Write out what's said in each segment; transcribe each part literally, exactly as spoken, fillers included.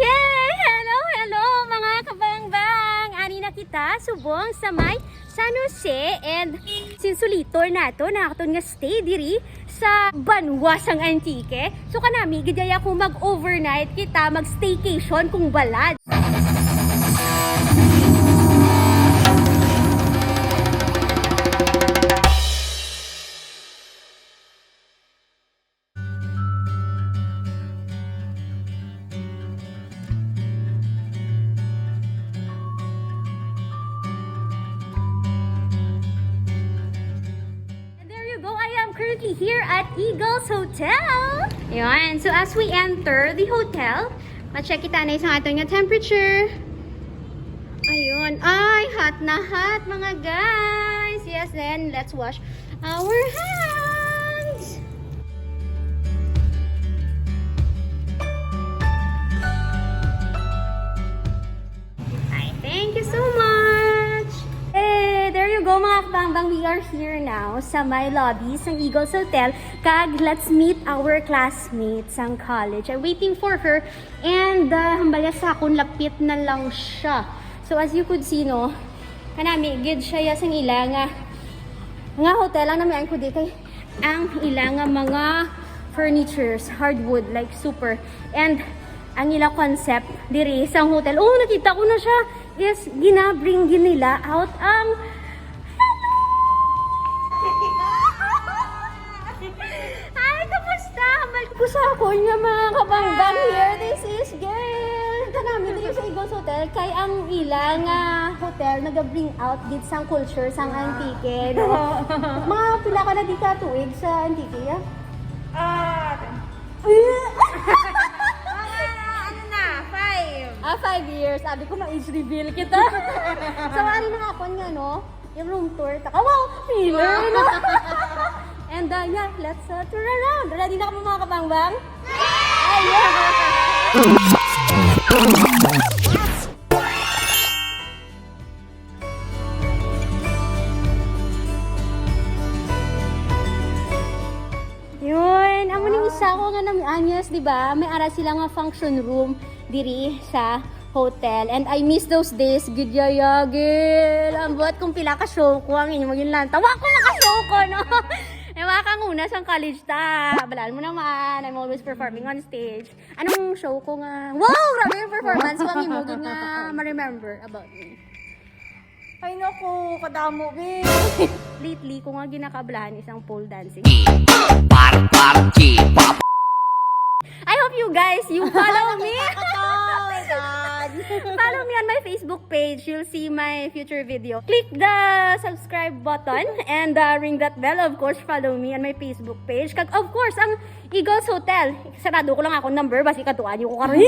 Yay! Hello, hello, mga kabangbang! Ari na kita subong sa may San Jose, and since last tour nato na aton nga stay diri sa banwa sang Antique. So kanami, gid ako mag-overnight kita, mag-staycation kung balad. And there you go, I am currently here at Eagles Hotel. Ayan, so as we enter the hotel, ma-check kita na isang aton nga temperature. Ayun, ay, hot na hot, mga guys. Yes, then let's wash our hands. Ay, thank you so much. Eh, there you go, mga kabangbang. We are here now sa my lobby sa Eagles Hotel. Kag let's meet our classmates sang college. I'm waiting for her. And uh, hambal niya sa akon, lapit na lang siya. So as you could see, no, kanami gid siya ya sang ila nga nga hotel. Ang namian ko di kay ang ila nga mga furnitures, hardwood, like, super. And ang ila concept diri sa hotel, oh, nakita ko na siya, is ginabring gid nila out ang Ay, kamusta? Hambal ko sa akon nga mga kabangbang here. This is girl. Kanami diri sa Eagles Hotel kay ang ila nga hotel naga-bring out gid sang culture sang Antique, no? Mga pila ka na di ka tuig sa Antique, ya? Ah, mga, ano na, five. Ah, five years. Sabi ko, ma-age reveal kita. So, ari na akon nga, no? Yung room tour. Taka, wow! Feeler, no? And uh, yeah, let's uh, tour around. Ready na kamo, mga kabangbang? Ay, yeah! Yun, amo ning isa ko nga namian, yes, di ba? May ara sila nga function room diri sa hotel. And I miss those days, gid yaya, gil. Ambot kung pila ka show ko ang inyo maging lantaw. Wa ko makashow ko, no? Eh, mga kanguna sang college ta. Balaan mo naman, I'm always performing on stage. Anong show ko nga? Wow! Grabe yung performance ko. Ang imo gid nga ma-remember about me. Ay, naku, kadamo, be. Lately, ko nga ginakablahan isang pole dancing. Par, par, K-pop. I hope you guys, you follow me. Oh my God. Follow me on my Facebook page. You'll see my future video. Click the subscribe button and uh, ring that bell. Of course, follow me on my Facebook page. Kag, of course, ang Eagles Hotel. Sarado ko lang akong number, basi katuan niyo ko karon.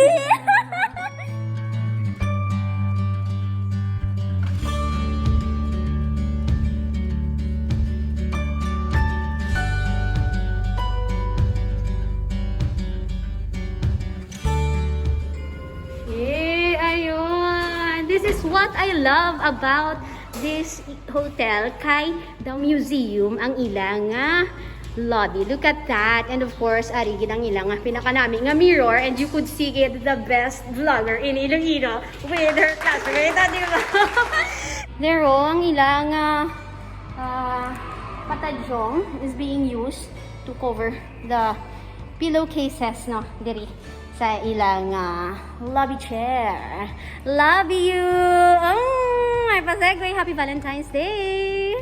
Eh, ayun. This is what I love about this hotel kay the museum ang ila nga lobby. Look at that. And of course, ari gid ang ila nga pinakanami nga mirror, and you could see it, the best vlogger in Iloilo with her classmate, ah, di ba? Pero ang ila nga, ah, patadyong is being used to cover the pillowcases, no, diri sa ila nga lobby chair. Love you! Oh, may pa-segue. Happy Valentine's Day!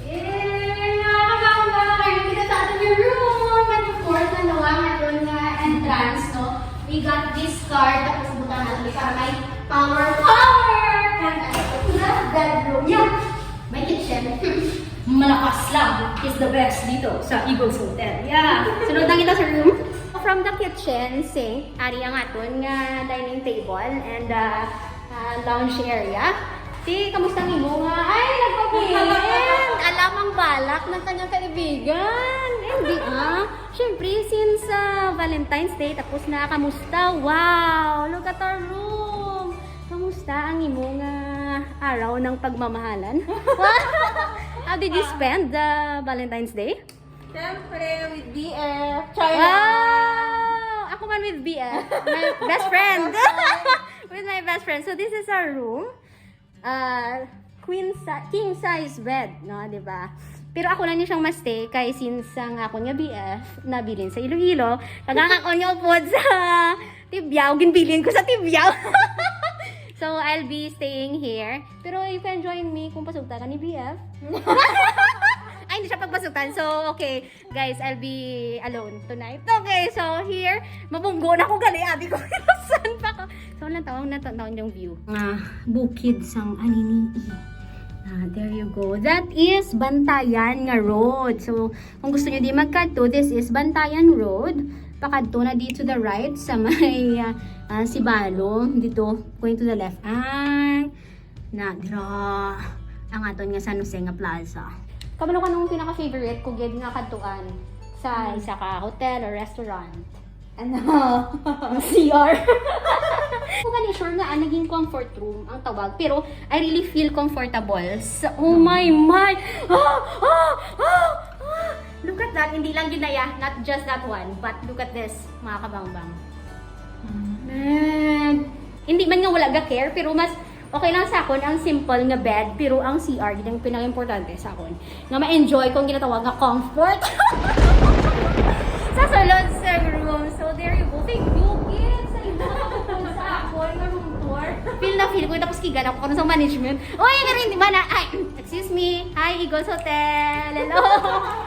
Yay! Mga kabangga, kayo kita sa ating room. And of course, ano ang aton nga entrance, no? We got this card, tapos butang natin para may power, power! And ano, ito na, bedroom. Yeah! May kitchen. Malakas lang is the best dito sa Eagles Hotel. Yeah! Sunod lang kita sa room. From the kitchen sink, ari ang aton nga dining table and uh, ah, lounge area. Ti, kamusta ang imo nga? Ay, nagpapilin! Alam ang balak ng kanyang kaibigan. Hindi, ah. Siyempre, since ah, Valentine's Day, tapos na, kamusta? Wow! Look at our room! Kamusta ang imong ah, araw ng pagmamahalan? How did you spend the Valentine's Day? Siyempre, with B F. Char Wow! Ako man with B F. My best friend. With my best friend. So, this is our room. Uh, queen si- king size bed, no, di ba? Pero ako lang ni siyang ma-stay kay since ang akon nga B F nabilin sa Iloilo, kag ang akon nga upod sa Tibiao, ginbilin ko sa Tibiao. So, I'll be staying here. Pero you can join me kung pasugta ka ni B F. Ay, hindi siya pagpasugtan. So, okay. Guys, I'll be alone tonight. Okay, so here, mabunggo na ko gali. Abi ko, saan pa ko? So, lang tawang na tawang yung view. Ah, bukid sang Anini-y. Ah, there you go. That is Bantayan nga road. So, kung gusto nyo di magkadto, this is Bantayan Road. Pakadto na dito to the right sa may ah, ah, Sibalom. Dito, going to the left. Ang na, dira, ang aton nga San Jose nga plaza. Kabalo ka nung pinaka-favorite ko gid nga kadtuan sa isa ka hotel or restaurant? Ano? Ang C R. Kung gani, sure nga, ah, naging comfort room ang tawag. Pero, I really feel comfortable. Sa, oh my, my! Ah! Ah! Ah! Ah! Look at that. Hindi lang yun na yan. Not just that one. But look at this, mga kabangbang. Man. Hindi man nga wala ga-care, pero mas okay lang sa akon ang simple nga bed, pero ang C R gid ang pinaka-importante sa akon. Nga ma-enjoy ko ang ginatawag nga comfort. Sa sulod sa room. So there you go. Thank you, kids, sa inyo nga pagpupul sa akon nga room tour. Feel na feel ko, tapos kigan ako karon sa management. Oy, nga rin, di ba na? Ay, excuse me. Hi, Eagles Hotel. Hello.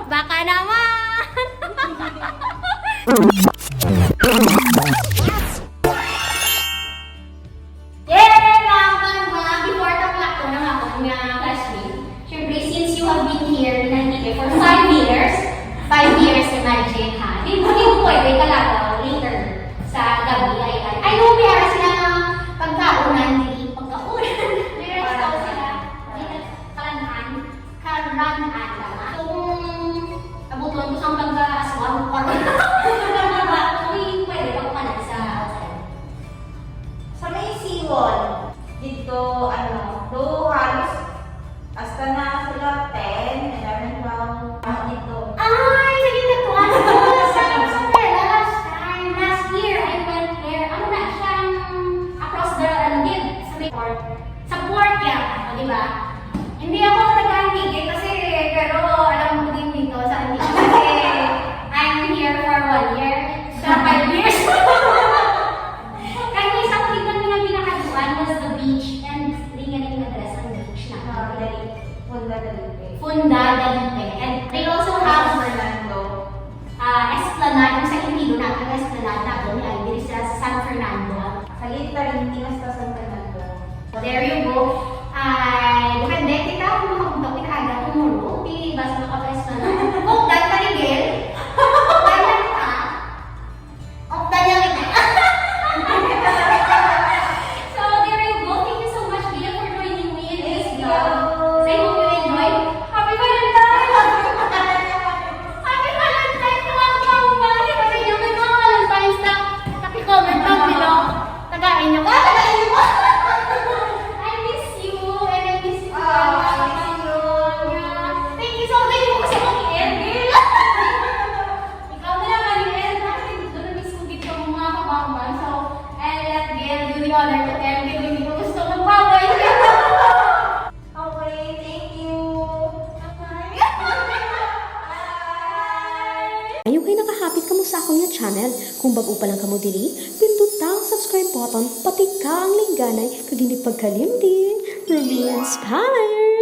Baka naman. Yay! Mga bang, mga before taklak ko ng akong nga classmate. Siyempre, since you have been here in Antique for five years, five years, imagine ha, di mo, di mo pwede kalakaw later sa gabi, ay, ay. I know, may ara sila nga pagkaunan, di pagkaunan. May rest daw sila. Di na kalanhan. Karan-an lang. So, kung abuton ko sa pagka-aswang, or kung pwede pagpalit sa outside. Sa may seawall, dito, ano, do halos, hasta na sila ten, eleven, twelve, ah, dito. Ay, sa gitatuan ko sa Isabela last time. Last year, I went there. Ano na, siyang across the, ano, gid, sa may port. Sa port yan, o, di ba? Hindi ako nagkakigit kasi, pero alam mo din dito sa Antique kasi I'm here for one year. Sa five years. Kaya isa ko dito nga ginakaduan was the beach and hindi nga naging address ang beach na. Ah, dali. Funda Dalipe. Funda Dalipe. And they also have Fernando. ah, Esplanade, kung sa Iloilo natin, ang Esplanade natin, ay diri sa San Fernando. Sa Italy, hindi na sa San Fernando. So, there you go. Ay, depende kita kung makabugtaw kita aga tomorrow. Di ba sa mga Esplanade? Hopdan, Tarigel. Hopdan na kita. Hopdan na kita. So, there you go. Thank you so much, Gia, for joining me in this vlog. I hope you enjoy. Happy Valentine's! Happy Valentine's, mga kapamilya! Kasi yung may mga Valentine's na, paki-comment down below. Taga-Inyo ka? Taga-Inyo ka? I miss you, and I miss you. Ah, I miss you. Thank you so much. Hindi ko kasi mag-end. Ikaw na lang, Ariel. Bakit hindi ko na-miss ko dito ang mga kabangban? So, I'll let Gail do the honor to end. Pero hindi ko gusto magpaway. Okay, thank you. Bye. Ayaw kay nakahapit kamo sa akon nga channel. Kung bag-o pa lang kamo diri, pinduta ang subscribe button, patika ang lingganay, kag hindi pagkalimti, remain inspired!